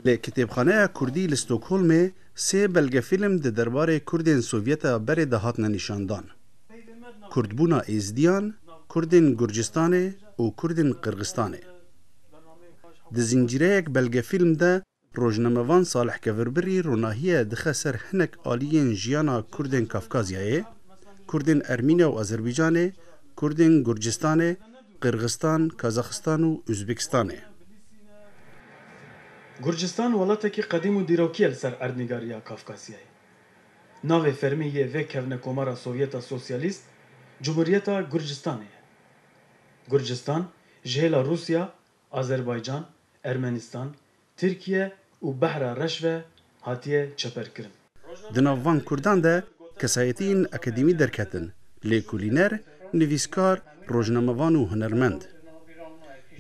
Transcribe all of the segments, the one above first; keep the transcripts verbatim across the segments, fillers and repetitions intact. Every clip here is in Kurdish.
Li Kitêbxaneya Kurdî li Stockholmê sê belgefîlm di derbarê Kurdên Sovyeta berê de hatine nîşandan. Kurdbûna Êzdiyan, Kurdên Gurcistanê û Kurdên Qirxistanê. Di zincîreyek belgefîlm de rojnamevan Salih Kevirbirî ronahiye dixe ser hinek aliyên jiyana Kurdên Kafkazyayê, Kurdên Ermînya û Azerbaycanê, Kurdên Gurcistanê, Qirxistan, Kazaxistan û Uzbekistanê. Gurcistan welatekî qedîm û dîrokî ye li ser erdnîgariya Kafkasyayê. Navê fermî yê vê kevnekomara Sovyeta Sosyalîst Cumhuriyeta Gurcistanê ye. Gurcistan ji hêla Rûsya, Azerbaycan, Ermenistan, Tirkiye û Behra Reş ve hatiye çeperkirin. Di nav van Kurdan de kesayetiyên akademî derketin, lêkolîner, nivîskar, rojnamevan û hunermend.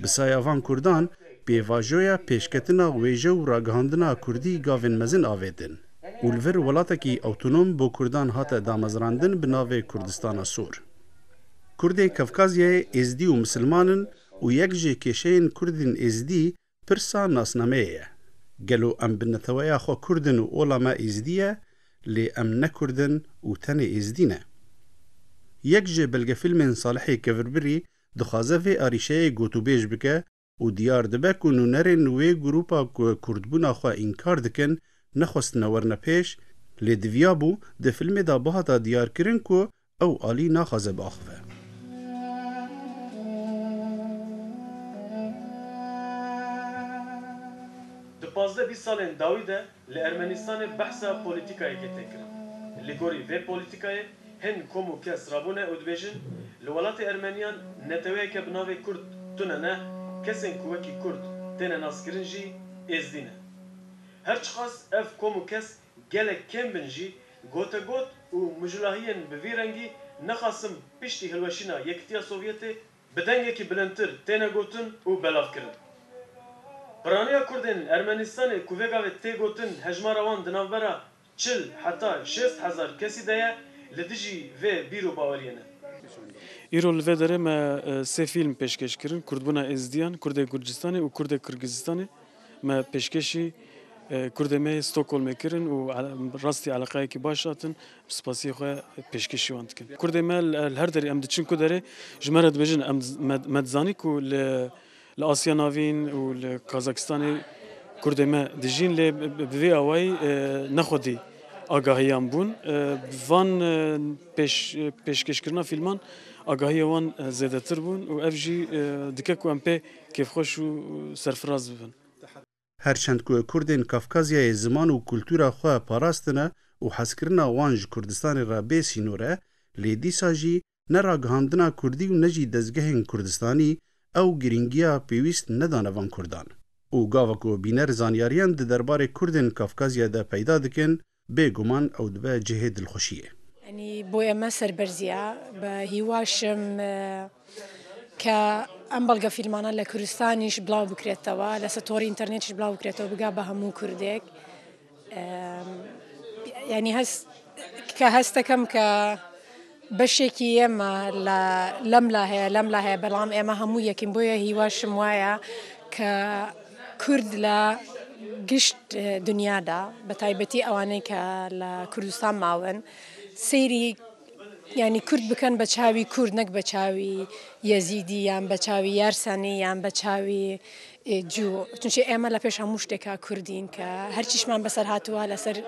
Bi saya van Kurdan pêvajoya pêşketina wêje û ragihandina Kurdî gavên mezin avêtin û li vir welatekî awtonom bo Kurdan hate damezrandin bi navê Kurdistana Sor. Kurdên Kafkazyayê Êzdî û Misilman in û yek ji kêşeyên Kurdên Êzdî pirsa nasnameyê ye. Gelo em bi neteweya xwe Kurd in û ola me Êzdî ye, lê em ne Kurd in û tenê Êzdî ne? Yek ji belgefîlmên Salihê Kevirbirî dixwaze vê arîşeyê gotûbêj bike û diyar dibe ku nûnerên wê grûpa ku kurdbûna xwe înkar dikin, nexwestine werine pêş, lê diviyabû di fîlmê de bihata diyarkirin ku ew alî naxwaze biaxive. Di pazdeh bîst salên dawî de li Ermenistanê behsa polîtîkayekê tê kirin. Li gorî vê polîtîkayê hin kom û kes rabûne û dibêjin, li welatê Ermeniyan neteweyeke bi navê Kurd tune ne, kesên ku wekî Kurd têne naskirin jî Êzdî ne. Her çiqas ev kom û kes gelek kêm bin jî, gotegot û mijûlahiyên bi vî rengî nexasim piştî hilweşîna Yekîtiya Sovyetê bi dengekî bilindtir têne gotin û belavkirin. Piraniya Kurdên Ermenistanê ku vê gavê tê gotin hejmara wan di navbera çil heta şêst hezar kesî de ye, li dijî vê bîr û baweriyê ne. Îro li vê derê me e, sê fîlm pêşkêş kirin, Kurdbûna Êzdiyan, Kurdê Gurcistanê û Kurdê Qirgizistanê. Me pêşkêşî e, Kurdê me yê Stockholmê kirin û ele- rastî eleqeyekî baş hatin. Bi spasiyê xwe pêşkêşî wan dikin. Kurdê me li li her derê em diçin ku derê ji me re dibêjin em z- me, me dizanî ku li, li Asya Navîn û li Kazakistanê Kurdê me dijîn lê bi, bi, bi vê awayî e, ne xwedî agahiyan bûn. E, van e, pêş, pêşkêşkirina fîlman agahiya wan e, zêdetir bûn û ev jî e, dike ku em pê kêfxweş û serfiraz bibin. Her çend ku Kurdên Kafkazyayê ziman û kultura xwe parastine û hezkirina wan ji Kurdistanê re bê sînor e, lê dîsa jî ne ragihandina Kurdî û ne jî dezgehên Kurdistanî ew girîngiya pêwîst nedane van Kurdan. Û gava ku bîner zanyariyan di derbarê Kurdên Kafkazya de peyda dikin, bêguman ew dibe cihê dilxweşiyê. Yanî bo ême serberzî ye. Bi hîwa şim e, ke em belgefîlmane li Kurdistanî jî bilav bikirêtewe, li ser torê înternetî jî bilav bikirêtewe, biga bi hemû Kurdek. Em, yanî hes, ke hes dikim ke beşekî ye me li Lemla heye, Lemla heye, belam ême hemû yekîn. Boye hîwa şim wa ye ke Kurd li gişt e, dinya de, bi taybetî ewanê ke li Kurdistan mawin, seyrî yanî Kurd bikin bi çawî Kurd, nek bi çawî Yezîdî yan bi çawî Yersenî yan bi çawî e, cû. Çunçe ême li pêş hemû şteka Kurdîn ke her çîşman bi ser hatiwa li ser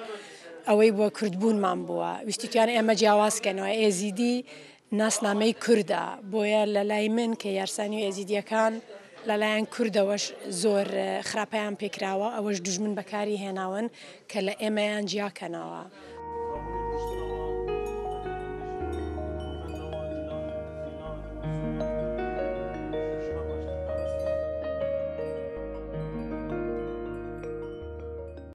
ewey bû Kurdbûnman bû. Wî stûtyan ême ciyawaz kenwe. Êzîdî nasnameyî Kurd e. Boye li lay min ke Yersenî û Êzîdiyekan li layan Kurd ew ji zor e, xirapeyan pê kirawe, ew ji dujmin bekarî hênawin ke li êmeyan ciya kenawe.